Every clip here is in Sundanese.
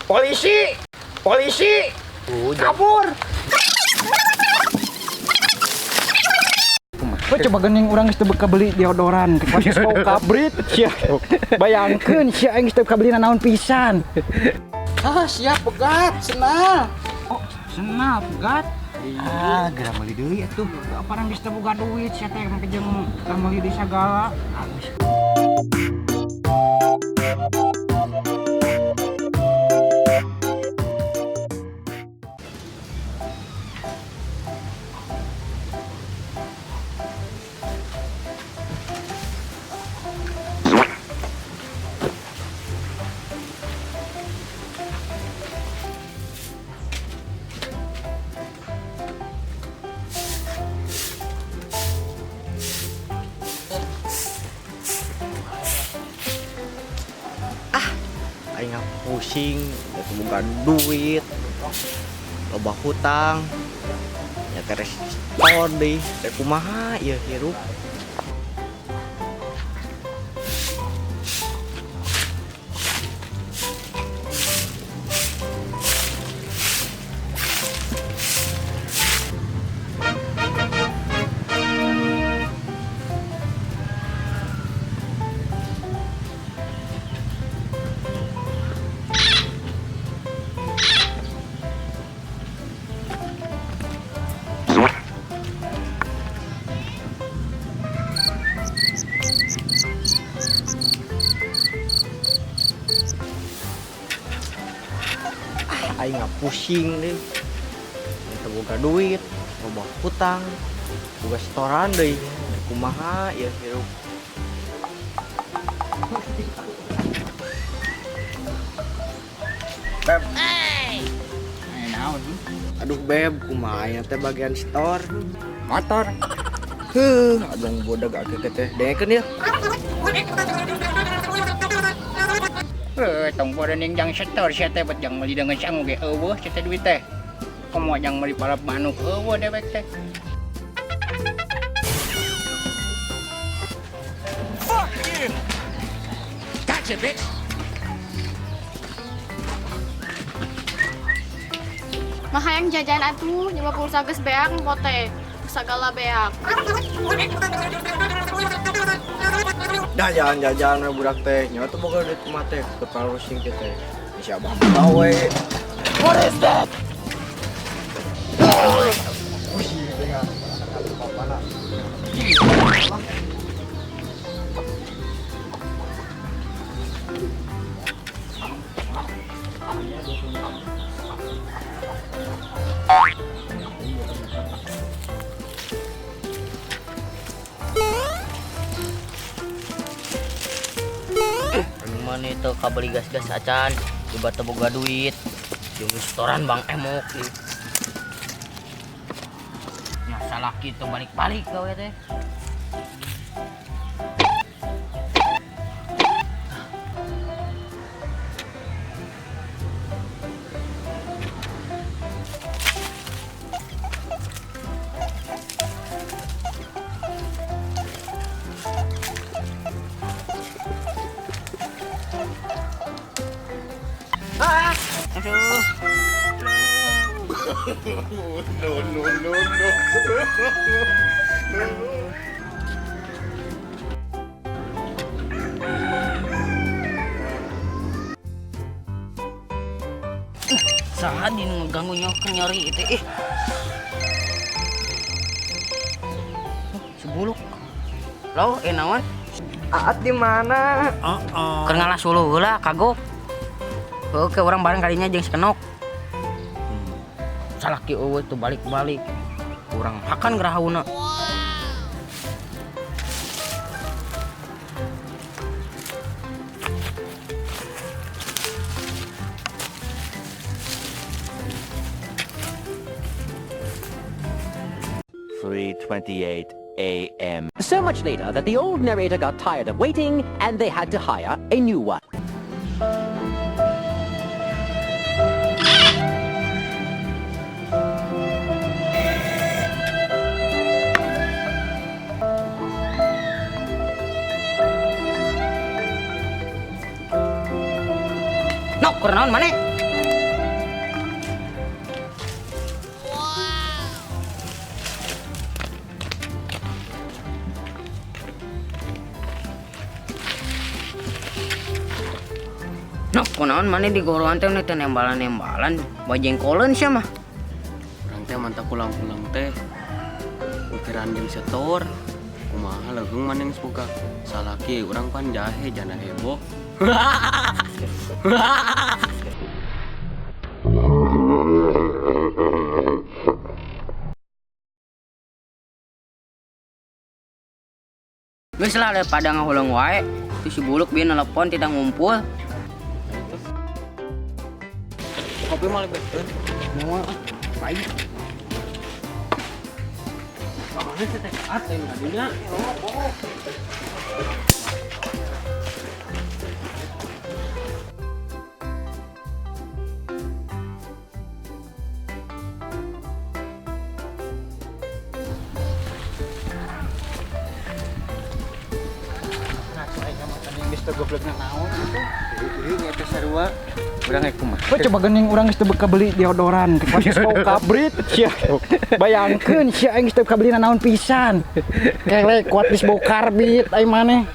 Polisi! Polisi! Kabur! Kok coba geuning urang geus teu beli deodoran, pasti bau kabrit sia. Bayangkeun sia aing geus teu kabeli nanaon pisan. Ah, siap pegat, senal. Oh, senal pegat. Ah, geura meuli deui atuh. Aparang geus teu boga duit sia teh make jeung meuli deui sagala. Ah, geus. Aing pusing, da teu boga duit. Loba hutang. Ya teres setor deui, teh kumaha ieu hirup. Aing pusing deh. Ya teu boga duit, loba hutang, boga setoran deui. Teh kumaha ieu hirup. Beb. Eh, naon? Aduh beb, kumaha ieu teh bagian setor? Motor. Heuh, abang bodag akeh teh. Dengekeun ya. Eh, tong porening jang setor sia teh bet jang meuli dengan sangu ge eueuh sia teh duit teh. Komo jang meuli palap manuk eueuh dewek teh. Gotcha, bitch. Mah hayang jajan atuh, nyoba pulsa geus beak engko teh. Sagala beak. Dah jalan-jalan we budak teh. Nyawa tuh boga duit kumaha teh, teu parusing teh teh. Bisa abah gawe. What is that? Mana itu kabeli gas-gas acan, coba teu boga duit. Jeung setoran Bang Emok ieu. Nya salaki teu balik-balik gawe teh. Aduh. No, no, no, no. Saha di nu ngeganggu nyawa nyeri itu ih. Sebuluk. Loh, naon? Aat di mana? Keur ngalah suluh heula kagok. Oke, orang bareng kalinya jeung sekenok. Salaki eueuh tuh balik-balik. Urang hakan gerahauna. 3:28 a.m. So much later that the old narrator got tired of waiting and they had to hire a new one. Nok, keur naon maneh? Kunaon maneh di goroan teh teh nembalan-nembalan, bajengkoleun sia mah. Urang teh mantap pulang-pulang teh. Pikiran jeung setor. Kumaha leuheung maneh geus boga salaki urang pan jahe jana heboh. Geus lah daripada ngahuleng wae. Itu si Buluk bieu nelpon tidak ngumpul. Kopi mah lebetkeun. Moal ah, baik. Kamana sih teh at lain kadinya. Nah, aing mah tadi geus teu goblokna naon atuh. Ieu eta sarua. Urang rek kumaha? We coba geuning urang geus teu kabeli deodoran, geus bau kabrit sia. Bayangkeun sia aing geus teu kabeli naon pisan. Kelek kuat geus bau karbit aing maneh.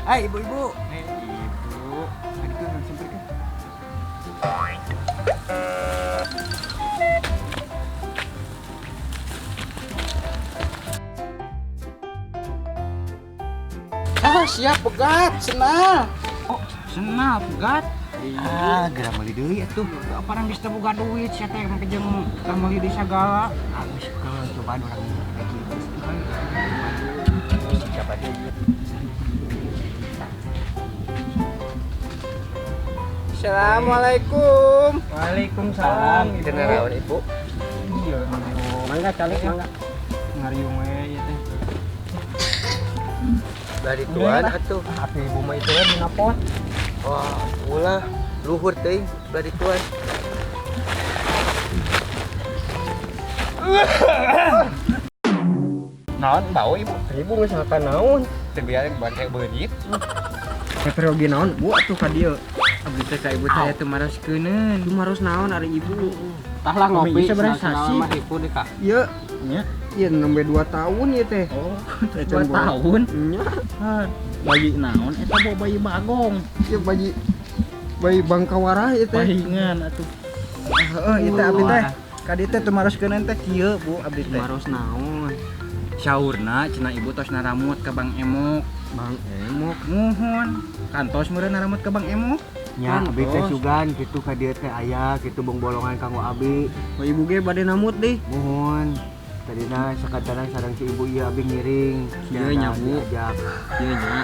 Hai ibu-ibu. Ibu, tadi tuh sampeurkeun. Ah, siap pegat, senal. Oh, senal pegat. Ah, geura meuli deui atuh. Aparang geus teu boga duit sia teh make jeung meuli deui sagala. Ah, geus kalau cobaan urang lagi. Siapa dia? Assalamualaikum. Waalaikumsalam. Ibu. Naon ibu? Iya, Mangga calik mangga. Ngariung we ieu teh. Bari tuan atuh. Atuh ibu mah itu dina pot. Wah, ulah luhur teuing bari tuan. Naon bau ibu? Ibu geus makan naon? Teu biar bangke beurit. Heterogen naon bu atuh ka dieu. Abdi teh ka ibu teh teu maroskeunneun. Ieu maros naon ari ibu? Tah lah ngopi sih. Mah ibu deh kak. Ieu, Nya. ieu nembe 2 tahun ieu teh. Oh, 2 tahun. Nya. Bayi naon eta bawa bayi bagong. Ieu bayi bayi bangkawara ieu teh. Pahingan atuh. Heeh, ieu teh abdi teh. Ka dieu teh teu maroskeunneun teh kieu Bu abdi teh. Maros naon? Saurna cenah ibu tos naramut ka Bang Emok. Bang Emok. Muhun. Kantos meureun naramut ka Bang Emok. Nya abi teh sugan kitu ka dieu teh aya kitu bongbolongan kanggo abi. Oh, ibu ge bade namut deh. Muhun. Tadina sakadana sareng si ibu ieu abi ngiring. Ieu nya Bu. Diajak. Ieu nya.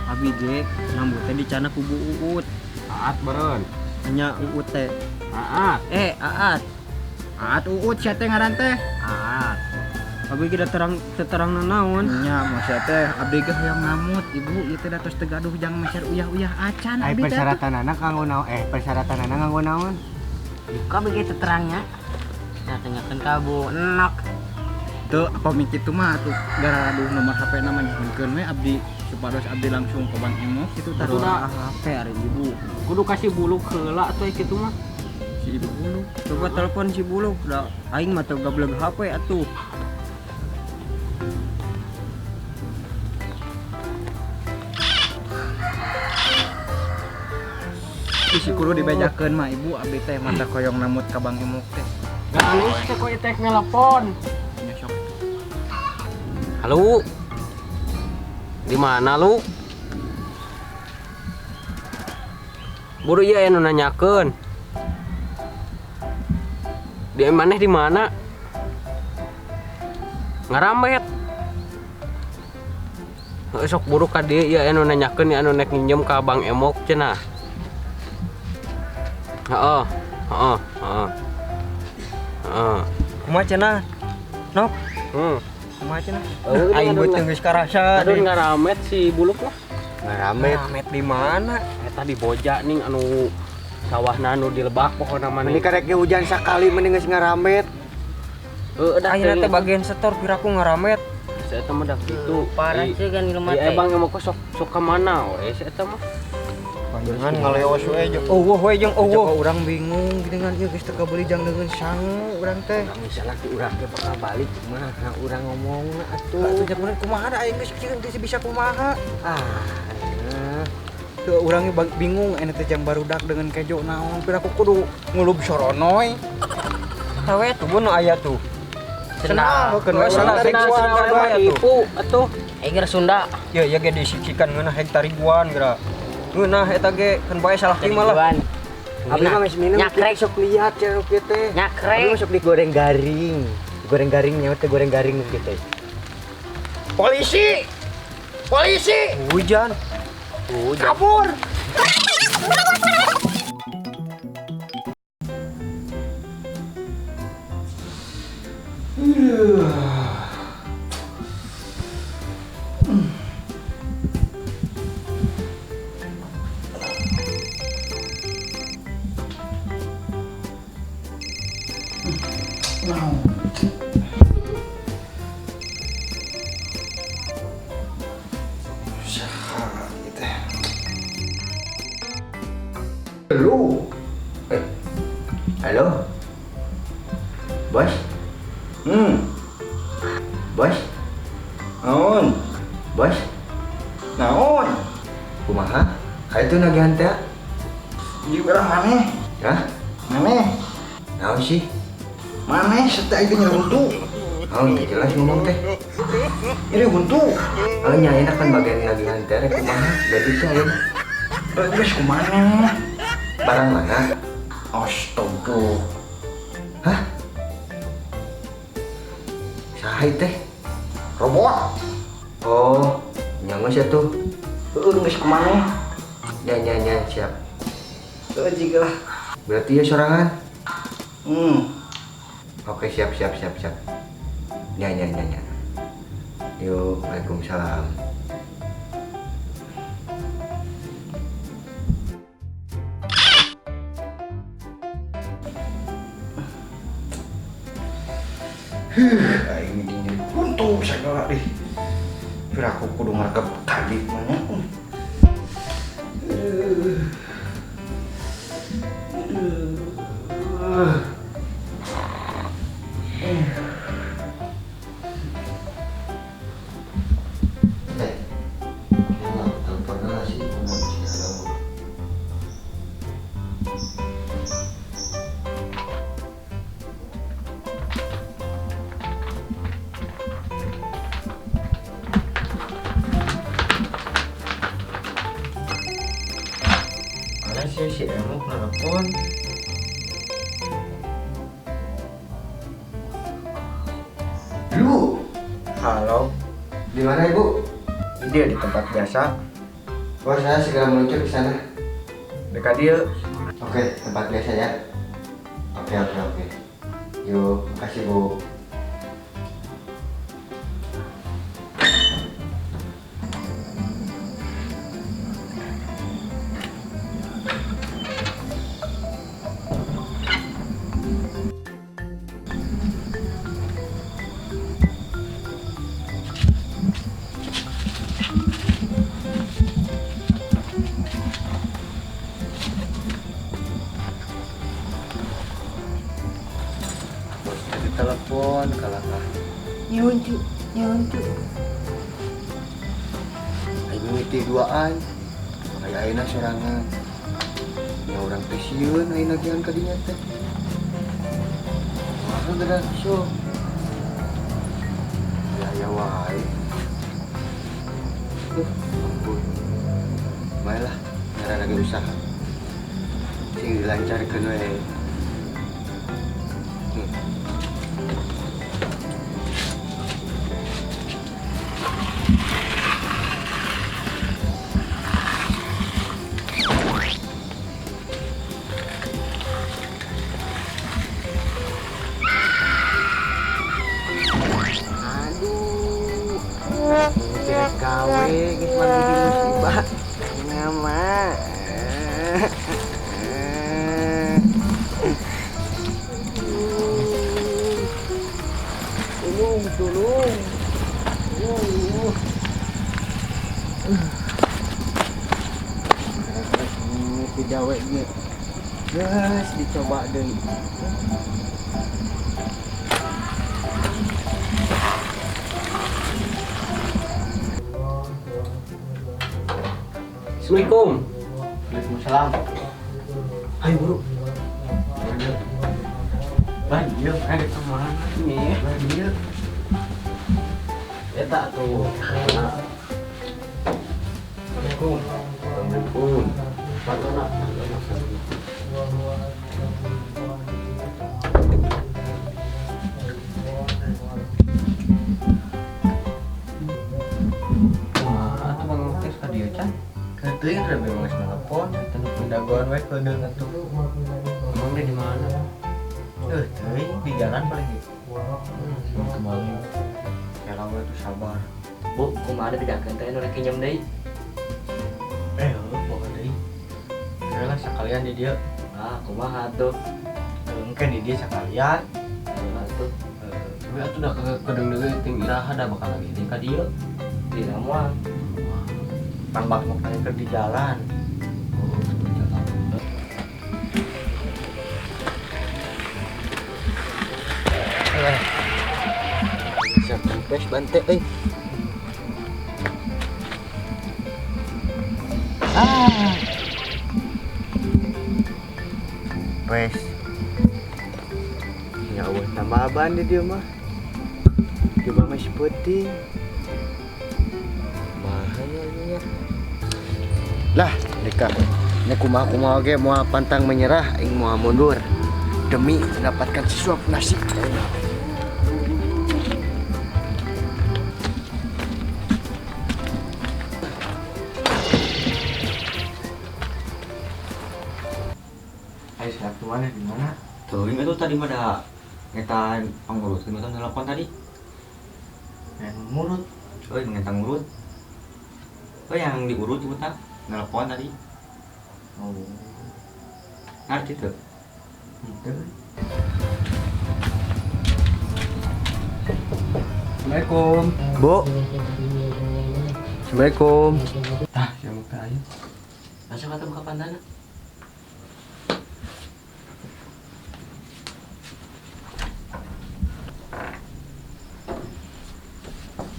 Abi ge nambut teh dicana ku Bu Uut. Aat beureun. Nya Uut teh. Aat. Aat. Aat Uut sia teh ngaran teh. Aat. Abi ge terang terang naon? Nya mau sia teh abdi ge hoyong ngamut ibu ieu teh da tos teu gaduh jang meser uyah-uyah acan Ai abdi teh. persyaratanana kanggo naon? Persyaratanana kanggo naon? Kok begitu terangnya? Nah, tanyakeun ka Bu Enok. Teu apa mikir kitu mah atuh garaduh nomor HP na mah nyuhunkeun we abdi supados abdi langsung ke Bang Emok kitu tah. Kudu HP ari ibu. Kudu kasih Buluk heula atuh kitu mah. Si ibu Buluk. Coba telepon si Buluk da aing mah teu gableg HP atuh. Isi kudu dibejakeun mah ibu abdi teh mata koyong namut ka Bang Emok teh. Galis teh kok itek nelpon. Nya sok. Halo. Di mana lu? Buru ieu anu nanyakeun. Di maneh di mana? Ngaramet. Heuh sok buru ka dieu ieu anu nanyakeun ieu anu nek nginjem ka Bang Emok cenah. Heeh, heeh, heeh. Heeh. Kumaha cenah? Nok. Kumaha cenah? Aing beuteung geus karasa. Aduh ngaramet si Buluk mah. Ngaramet. Ngaramet di mana? Eta di Boja ning anu sawahna anu di lebak pokona mah. Mending karek ge hujan sakali mending geus ngaramet. Heueuh da Ayeuna teh bagian setor piraku ngaramet. Saya teh mah dah kitu. Parah sih kan ilmu Ai teh. Bang Emok sok sok ka mana we saya teh mah. Panjangan ngaleos we jeung eueuh we jeung eueuh. Coba urang bingung dengan ieu geus teu kabeli jang deungeun sangu urang teh. Misalnya di urang ge bakal balik kumaha urang ngomongna atuh. Atuh jangan kumaha da aing geus kieu teu bisa kumaha. Ah. Teu urang ge bingung ene teh jang barudak dengan kejo naon pira aku kudu ngulub soronoy. Tawe tuh mun aya tuh. Senang. Keun we Senang, senang senang, tipu atuh. Aing Sunda. Ya ya ge disiksikan ngeunah hek taribuan geura. Ngeunah eta ge kan bae salah ki malah. Abi mah geus minum Nyakrek. sok lihat cenah kieu teh. Nyakrek. Abi mah sok digoreng garing. Goreng garing nyawa teh goreng garing nu kieu teh. Polisi. Polisi. Hujan. Hujan. Kabur. Halo. Halo. Bos? Bos? Naon? Bos? Naon? Kumaha? Ka itu nagihan teh? Di urang maneh. Hah? Maneh. Naon sih? Maneh setelah itu nyeri huntu. Naon teh jelas ngomong teh. Nyeri huntu. Oh nya enak kan bagian nagihan teh rek kumaha? Jadi teh ayeuna. Geus kumaha? Barang mana? Astaga. Hah? Saha teh? Robot. Oh, nya geus atuh. Heueuh geus kumaha? Nya nya nya siap. Heueuh jiga lah. Berarti ya sorangan? Hmm. Oke, siap siap siap siap. Nya nya nya nya. Yuk, waalaikumsalam. Huh, aing nyeri huntu segala deh. Pira aku kudu ngarekep tadi mah nya. Eh, telepon lah si ibu si halo. Mana sih si Emok nelpon? Lu, Halo, di mana ibu? Dia di tempat biasa. Oh, saya segera meluncur ke sana. Dekat dia. Oke, tempat biasa ya. Oke, oke, oke. Yuk, makasih Bu. Bos tadi telepon kalah kah? Nyuhun cu, nyuhun cu. Aing mimiti duaan. Aya ayeuna sorangan. Nya urang teh sieun aing nagihan ka dinya teh. Kumaha geura so. Ya aya wae. Ampun. Bae lah, ngaran lagi usaha. Sing dilancarkeun we. Aduh, tidak gawe, geus mah di musibah. Nama. Tolong, tolong. Digawe ge. Geus dicoba deui. Assalamualaikum. Waalaikumsalam. Ayo bro. Banjir, ada kemana Nih. Banjir. Eta tuh. Assalamualaikum. Assalamualaikum. Patona. Wah, atuh Bang Muktis ka dieu can. Teuing rebe geus nelpon, teu pindagoan we keudeung atuh. Emang dia di mana? Teuing di jalan paling gitu. Kembali. Kela we tuh sabar. Bu, kumaha ada bedakeun teh nu rek nginjem deui? Heuh, boga deui. Kela sekalian di dieu. Ah, kumaha tuh? Mungkin di dieu sekalian. Kumaha tuh? Tapi atuh dah kedeung deui ting iraha da bakal lagi deui ka dieu. Dina moal. Pan bak mau keur di jalan. Oh, di jalan. Siap kempes bante euy. Ah. Pes. Ya Allah, tambah ban di dieu mah. Coba masih putih. Mahanya ieu. Lah, Deka. Ini kumaha-kumaha ge moal pantang menyerah, aing moal mundur demi mendapatkan sesuap nasi. Ayo siap tuh mana di mana? Teuing atuh tadi mah da ngetan pangurut, ngetan telepon tadi. Yang ngurut. Euy, ngetan ngurut. Euy, yang diurut cepetan nelpon tadi. Oh. Ngerti tuh. Gitu. Assalamualaikum. Bu. Assalamualaikum. Tah, sia muka ayo. Masuk atuh buka pandana.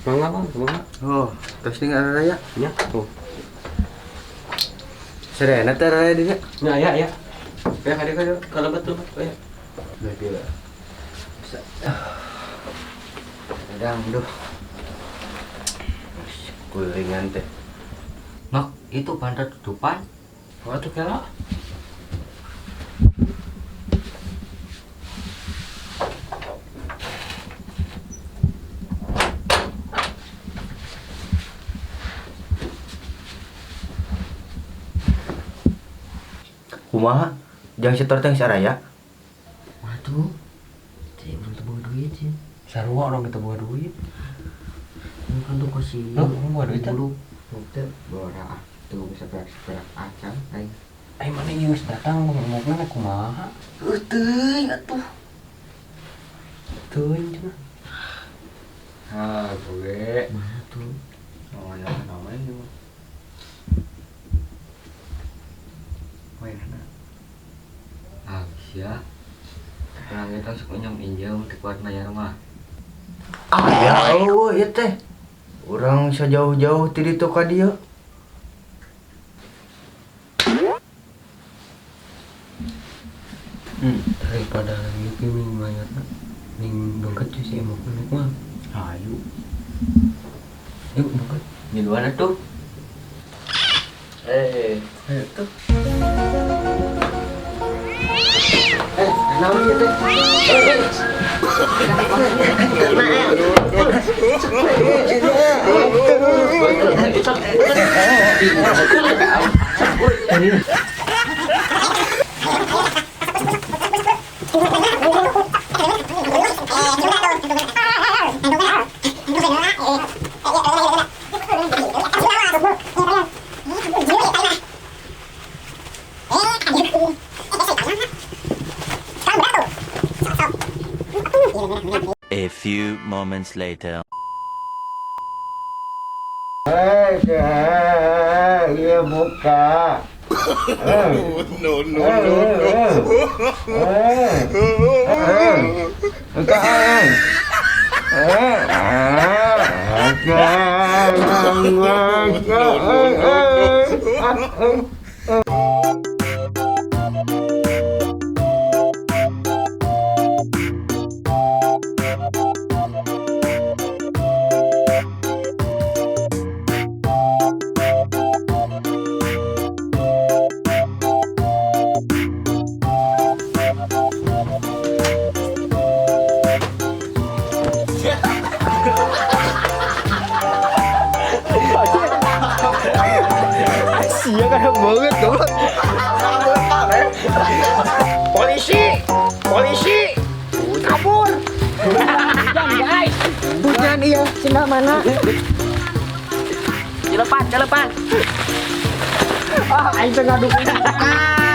Mangga bang, mangga. Oh, terus ini ada raya. Nya, tuh. Serena teh raya dinya. Nya, ya, ya. Ya, kade kade kalau betul, oh ya. Baik ya. Bisa. Kadang duh. Kulingan teh. Mak, itu pantat tutupan. Wah, tuh kela. Kumaha? Jangan setor teh saraya. Waduh. Cek urang teu boga duit sih. Sarua orang kita bawa duit. Bukan tuh kasih. Lu bawa duit teh? Teu bora tuh bisa perak-perak acan aing. Ai mana ieu geus datang ngomongna kumaha? Heuh teuing atuh. Teuing cenah. Ah, gue. Mana tuh? Oh, ya namanya juga. Wah, Ah, sia. Urang ge tong sok injem-injem teu kuat mayar mah. Ah, ya Allah, ya teh. Urang sejauh-jauh ti ditu ka dieu. Daripada lagi ming mayarna ming dongket cuy si emok mah. Ayo. Yuk dongket. Ngiluan atuh. Ayo tuh. Naon ieu teh? A few moments later. Iya buka. No, no, no, no. Sia kayak banget goblok. Polisi, polisi, kabur. Hujan guys. Hujan iya, sendal mana? Cilepan, cilepan. Ah, aing teh ngaduk. Ah.